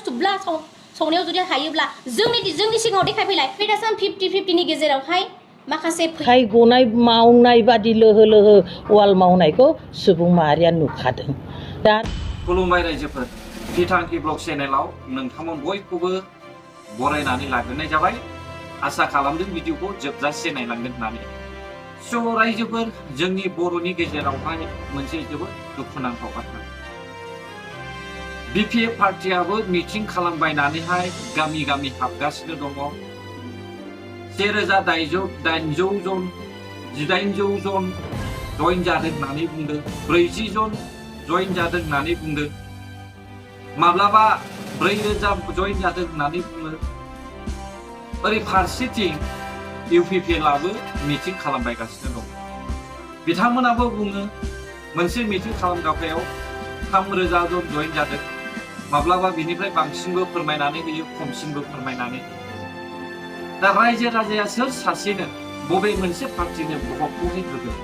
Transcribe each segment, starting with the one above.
सुथुब्ला संनायाव जुदि हायोब्ला जोंनि सिगाङाव देखायफैलाय फेडारेसन 50-50 नि गेजेरावहाय माखासे खाय गनाय मावनाय बादि लोहो लोहो वाल मावनायखौ सुबुं माहारिया नुखादों। दा खुलुमबाय रायजोफोर, बिथांखि ब्लग चेनेलाव नोंथांमोन बयखौबो बरायनानै लाग्रोनाय जाबाय। आसा खालामदों भिडिअखौ जोबजासे नायलांगोन होननानै। स' रायजोफोर, जोंनि बर'नि गेजेरावहाय मोनसे जोबोद दुखुनांथाव बाथ्रा। BPF पार्टियाबो मिटिं खालामबायनानैहाय गामि गामि हाबगासिनो दङ। 1800 जन 1800 जन जइन जादों होननानै बुंदों, 40 जन जइन जादों होननानै बुंदों, माब्लाबा 4000 जइन जादों होननानै बुङो। ओरै फारसेथिं UPPLआबो मिटिं खालामबायगासिनो दं। बिथांमोनाबो बुङो मोनसे मिटिं खालामग्राफायाव 3000 जन जइन जादों, माब्लाबा बिनिफ्राय बांसिनबो फोरमायनानै होयो, खमसिनबो फोरमायनानै। दा रायजो राजाया सोर सासेनो बबे मोनसे पार्टिनो भटखौहाय होगोन,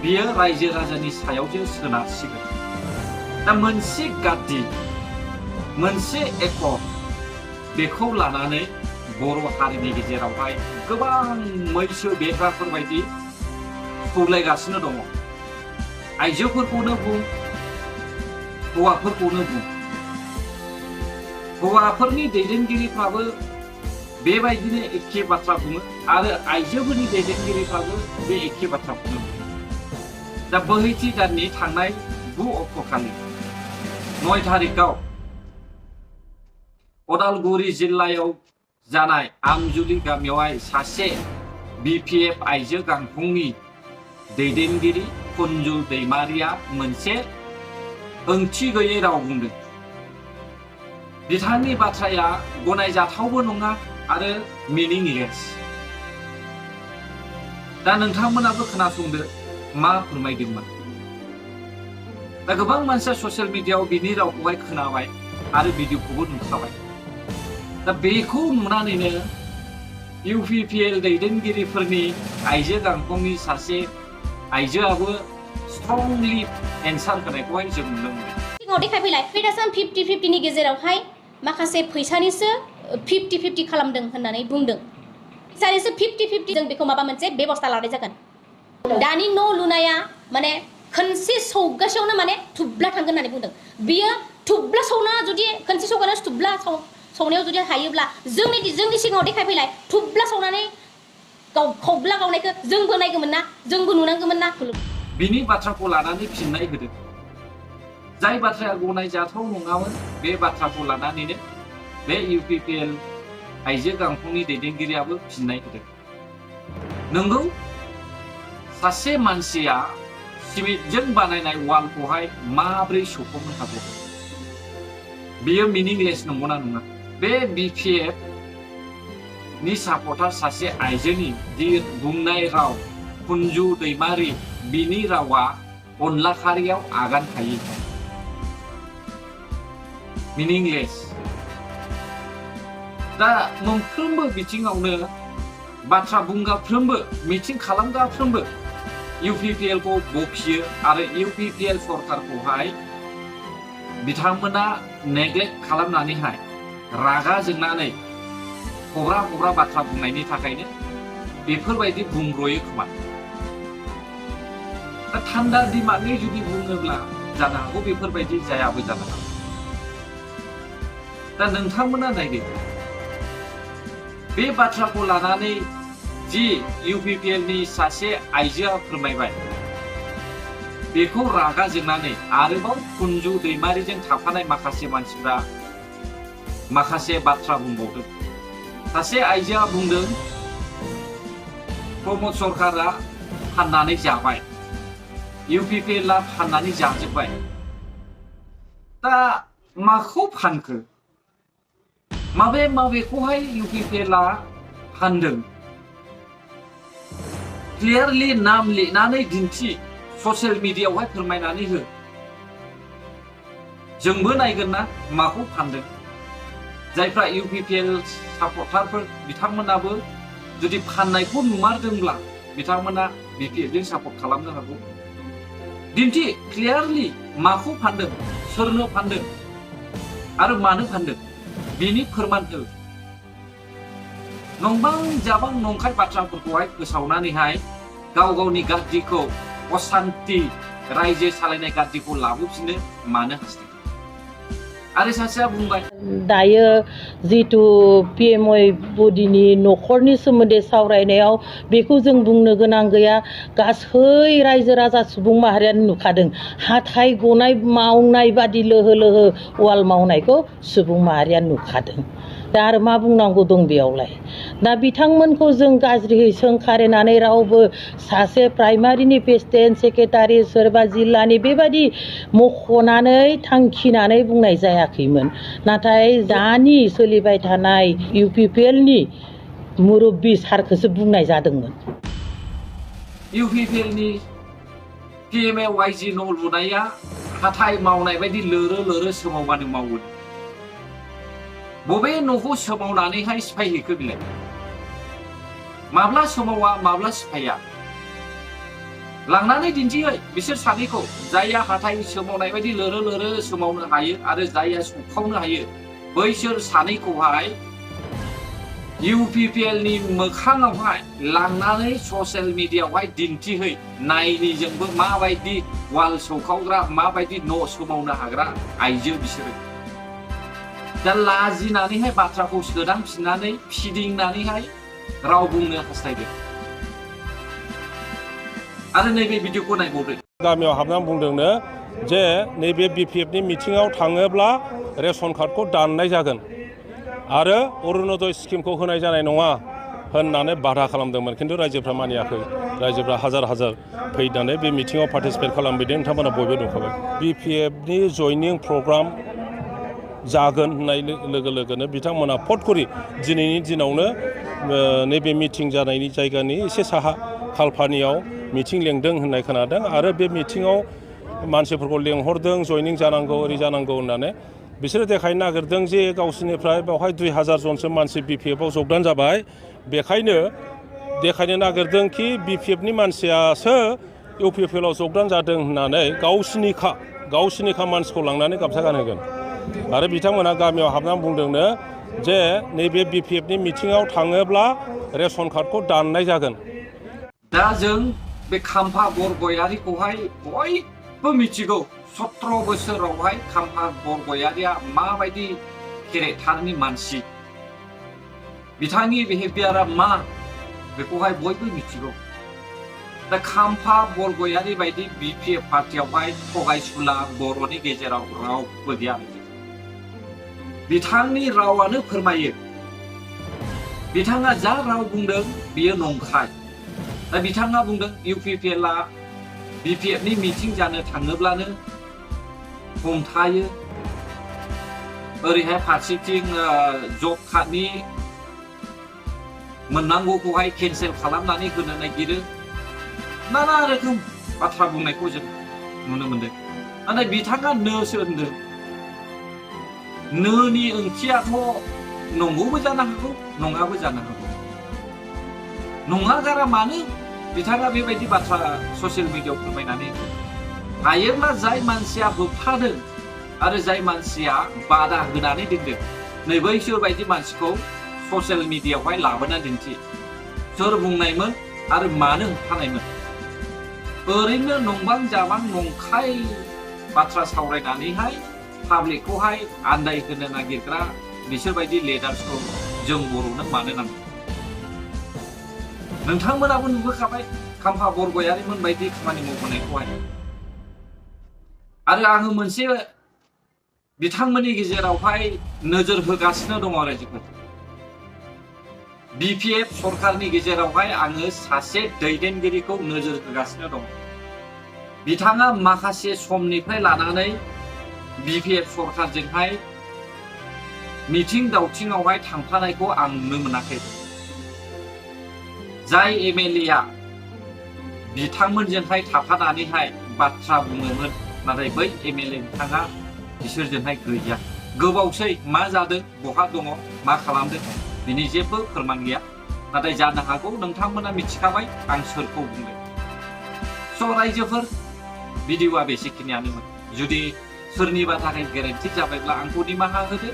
बियो रायजो राजानि सायावसो सोनारसिगोन। दा मोनसे गाद्दि, मोनसे एकर्ड, बेखौ लानानै बर' हारिनि गेजेरावहाय गोबां मैसो बेग्राफोर बायदि सौलायगासिनो दङ। आइजोफोरखौनो बुं, हौवाफोरखौनो बुं। हौवाफोरनि दैदेनगिरिफ्राबो बेबायदिनो एखे बाथ्रा बुङो आरो आइजोफोरनि दैदेनगिरिफ्राबो बे एखे बाथ्रा बुङो। दा बोहैथि दाननि थांनाय 9 अक्ट'खालि 9 थारिखआव उदालगुरि जिल्लायाव जानाय आमजुलि गामियावहाय सासे BPF आइजो गांखंनि दैदेनगिरि कुनजु दैमारिया मोनसे ओंथि गैयै राव बुंदों। बिथांनि बाथ्राया गनायजाथावबो नङा आरो मिनिंलेस। दा नोंथांमोनाबो खोनासंदो मा फोरमायदोंमोन। दा गोबां मानसिया ससियेल मिडियायाव बिनि रावखौहाय खोनाबाय आरो भिडिअखौबो नुखाबाय। दा बेखौ नुनानैनो UPPL दैदेनगिरिफोरनि आइजो गांखंनि सासे आइजोआबो स्ट्रंलि एन्सार होनायखौहाय जों नुनो मोनो। सिगाङाव देखायफैलाय फेडारेसन 50-50 नि गेजेरावहाय माखासे फैसानिसो 50-50 खालामदों होननानै बुंदों। फैसानिसो 50-50 जों बेखौ माबा मोनसे बेबस्था लानाय जागोन। दानि न' लुनाया माने खनसे सौगासेयावनो माने थुब्ला थांगोन होननानै बुंदों। बियो थुब्ला सौना जुदि खनसे सौगानो थुब्ला सौनायाव जुदि हायोब्ला जोंनि सिगाङाव देखायफैलाय थुब्ला सौनानै खौब्ला गावनायखौ जोंबो नायगौमोन ना, जोंबो नुनांगौमोन ना। बिनि बाथ्राखौ लानानै फिननाय होदों। जाय बाथ्राया गनायजाथाव नङामोन बे बाथ्राखौ लानानैनो बे UPPL आइजो गांखंनि दैदेनगिरियाबो फिननाय होदों। नंगौ, सासे मानसिया सिमेन्टजों बानायनाय वालखौहाय माब्रै सौफबनो हागौ? बियो मिनिंलेस नंगौना नङा? बे BPF नि सापर्टार सासे आइजोनि जि बुंनाय राव कुनजु दैमारि, बिनि रावा अनला खारियाव आगान थायै, मिनिंलेस। दा मोनफ्रोमबो बिथिङावनो बाथ्रा बुंग्राफ्रोमबो, मिटिं खालामग्राफ्रोमबो UPPL खौ बखियो आरो UPPL सरकारखौहाय बिथांमोना नेग्लेक्ट खालामनानैहाय रागा जोंनानै हब्रा बाथ्रा बुंनायनि थाखायनो बेफोरबायदि बुंब्रयो खोमा। दा थान्दा दिमागै जुदि बुङोब्ला जानो हागौ बेफोरबायदि जायाबो जानो हागौ। दा नोंथांमोना नायदो, बे बाथ्राखौ लानानै जि UPPL नि सासे आइजोआ फोरमायबाय, बेखौ रागा जोंनानै आरोबाव कुनजु दैमारिजों थाफानाय माखासे मानसिफ्रा माखासे बाथ्रा बुंबावदों। सासे आइजोआ बुंदों प्रमद सरकारा फाननानै जाबाय, UPPLआ फाननानै जाजोब्बाय। दा माखौ फानखो? माबेखौहाय UPPLआ फानदों? क्लियारलि नाम लिरनानै दिन्थि, ससियेल मिडियायावहाय फोरमायनानै हो। जोंबो नायगोन ना माखौ फानदों। जायफ्रा UPPL सापर्टारफोर, बिथांमोनाबो जुदि फाननायखौ नुमारदोंब्ला बिथांमोना BPF जों सापर्ट खालामनो हागौ। दिन्थि क्लियारलि माखौ फानदों, सोरनो फानदों। आरो मानो फानदों बिनि फोरमान हो नंबां जाबां नंखाय बाथ्राफोरखौहाय फोसावनानैहाय गाव गावनि गाज्रिखौ असान्ति रायजो सालायनाय गाज्रिखौ लाबोफिननो मानो हास्थायदों आरो सासेया बुंबाय दायो जिथु पिएमअ बडिनि न'खरनि सोमोन्दै सावरायनायाव बेखौ जों बुंनो गोनां गैया गासै रायजो राजा सुबुं माहारियानो नुखादों हाथाय गनाय मावनाय बादि लोहो लोहो वाल मावनायखौ सुबुं माहारिया नुखादों दा आरो मा बुंनांगौ दं बेयावलाय दा बिथांमोनखौ जों गाज्रियै सोंखारिनानै रावबो सासे प्राइमारिनि प्रेसिडेन्ट सेक्रेटारि सोरबा जिल्लानि बेबादि मख'नानै थांखिनानै बुंनाय जायाखैमोन नाथाय दानि सोलिबाय थानाय इउपिपिएलनि मुरब्बी सारखौसो बुंनाय जादोंमोन इउपिपिएलनि पिएमएवाइजि न' लुनाया हाथाय मावनाय बायदि लोरो लोरो सोमावबानो मावो बबे न'खौ सोमावनानैहाय सिफायहैखो बिलाय माब्ला सोमावा माब्ला सिफाया लांनानै दिन्थियो बिसोर सानैखौ जायहा हाथाय सोमावनाय बायदि लोरो लोरो सोमावनो हायो आरो जायहा सौखावनो हायो बैसोर सानैखौहाय इउपिपिएलनि मोखाङावहाय लांनानै ससियेल मिडियायावहाय दिन्थिहै नायनिजोंबो माबायदि वाल सौखावग्रा माबायदि न' सोमावनो हाग्रा आइजो बिसोरो दा लाजिनानैहाय बाथ्राखौ सोदांफिननानै फिदिंनानैहाय राव बुंनो हास्थायदों आरो नैबे भिडिअखौ नायबावदो गामियाव हाबनानै बुंदोंनो जे नैबे बिपिएफनि मिटिङाव थाङोब्ला रेशन कार्डखौ दाननाय जागोन आरो अरुणोदय स्किमखौ होनाय जानाय नङा होननानै बादा खालामदोंमोन खिन्थु रायजोफ्रा मानियाखै रायजोफ्रा हाजार हाजार फैनानै बे मिटिङाव पार्टिसिपेट खालामफैदों नोंथांमोना बयबो नुखाबाय बिपिएफनि जयनिं प्रग्राम जागोन होननाय लोगो लोगोनो बिथांमोना फटकरि दिनैनि दिनावनो नैबे मिटिं जानायनि जायगानि एसे साहा खालपानियाव मिटिं लेंदों होननाय खोनादों आरो बे मिटिङाव मानसिफोरखौ लेंहरदों जयनिं जानांगौ ओरै जानांगौ होननानै बिसोरो देखायनो नागिरदों जे गावसोरनिफ्राय बेवहाय 2000 जनसो मानसि बिपिएफआव जगदान जाबाय बेखायनो देखायनो नागिरदों कि बिपिएफनि मानसियासो इउपिपिएलआव जगदान जादों होननानै गावसिनिखा मानसिखौ लांनानै गामसा गानहोगोन आरो बिथांमोना गामियाव हाबनानै बुंदोंनो जे नैबे बिपिएफनि मिटिङाव थाङोब्ला रेशन कार्डखौ दाननाय जागोन दा जों बे खाम्फा बरगयारिखौहाय बयबो मिथिगौ 17 बोसोरावहाय खाम्फा बरगयारिया माबायदि केरेक्टारनि मानसि बिथांनि बिहेभियारा मा बेखौहाय बयबो मिथिगौ दा खाम्फा बरगयारि बायदि बिपिएफ पार्टियावहाय थगायसुला बर'नि गेजेराव रावबो गैया बिथांनि रावानो फोरमायो बिथाङा जा राव बुंदों बियो नंखाय दा बिथाङा बुंदों इउपिपिएलआ बिपिएफनि मिटिं जानो थाङोब्लानो हमथायो ओरैहाय फारसेथिं जब कार्डनि मोननांगौखौहाय केन्सेल खालामनानै होनो नागिरो नाना रोखोम बाथ्रा बुंनायखौ जों नुनो मोनदों नाथाय बिथाङा नोसो होनदों नोनि ओंथियाथ' नंगौबो जानो हागौ नङाबो जानो हागौ नङा गारा मानो बिथाङा बेबायदि बाथ्रा ससियेल मिडियायाव फोरमायनानै हायोब्ला जाय मानसिया होबथादों आरो जाय मानसिया बादा होनानै दोनदों नै बैसोर बायदि मानसिखौ ससियेल मिडियायावहाय लाबोना दिन्थि सोर बुंनायमोन आरो मानो होबथानायमोन ओरैनो नंबां जाबां नंखाय बाथ्रा सावरायनानैहाय पाब्लिकखौहाय आन्दायहोनो नागिरग्रा बिसोरबायदि लिडार्सखौ जों बर'नो मानो नांगौ नोंथांमोनाबो नुबोखाबाय खाम्फा बरगयारिमोन बायदि खामानि मावबोनायखौहाय आरो आङो मोनसे बिथांमोननि गेजेरावहाय नोजोर होगासिनो दङ रायजोफोर बिपिएफ सरकारनि गेजेरावहाय आङो सासे दैदेनगिरिखौ नोजोर होगासिनो दङ बिथाङा माखासे समनिफ्राय लानानै बिपिएफ सरकारजोंहाय मिथिं दावथिङावहाय थांफानायखौ आं नुनो मोनाखै जाय एमएलएआ बिथांमोनजोंहाय थाफानानैहाय बाथ्रा बुङोमोन नाथाय बै एमएलए बिथाङा बिसोरजोंहाय गैया गोबावसै मा जादों बहा दङ मा खालामदों बिनि जेबो फोरमान गैया नाथाय जानो हागौ नोंथांमोना मिथिखाबाय आं सोरखौ बुंदों स' रायजोफोर भिडिअआ बेसेखिनियानोमोन जुदि सोरनिबा थाखाय गेरेन्टि जाबायब्ला आंखौ निमाहा होदो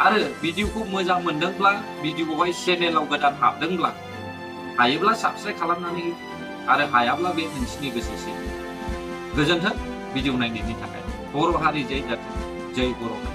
आरो भिडिअखौ मोजां मोनदोंब्ला भिडिअआवहाय चेनेलाव गोदान हाबदोंब्ला हायोब्ला साबस्क्राइब खालामनानै हो आरो हायाब्ला बे नोंसिनि गोसोसै गोजोन्थों भिडिअ नायनायनि थाखाय बर' हारि जै जाथों जै बर' हारि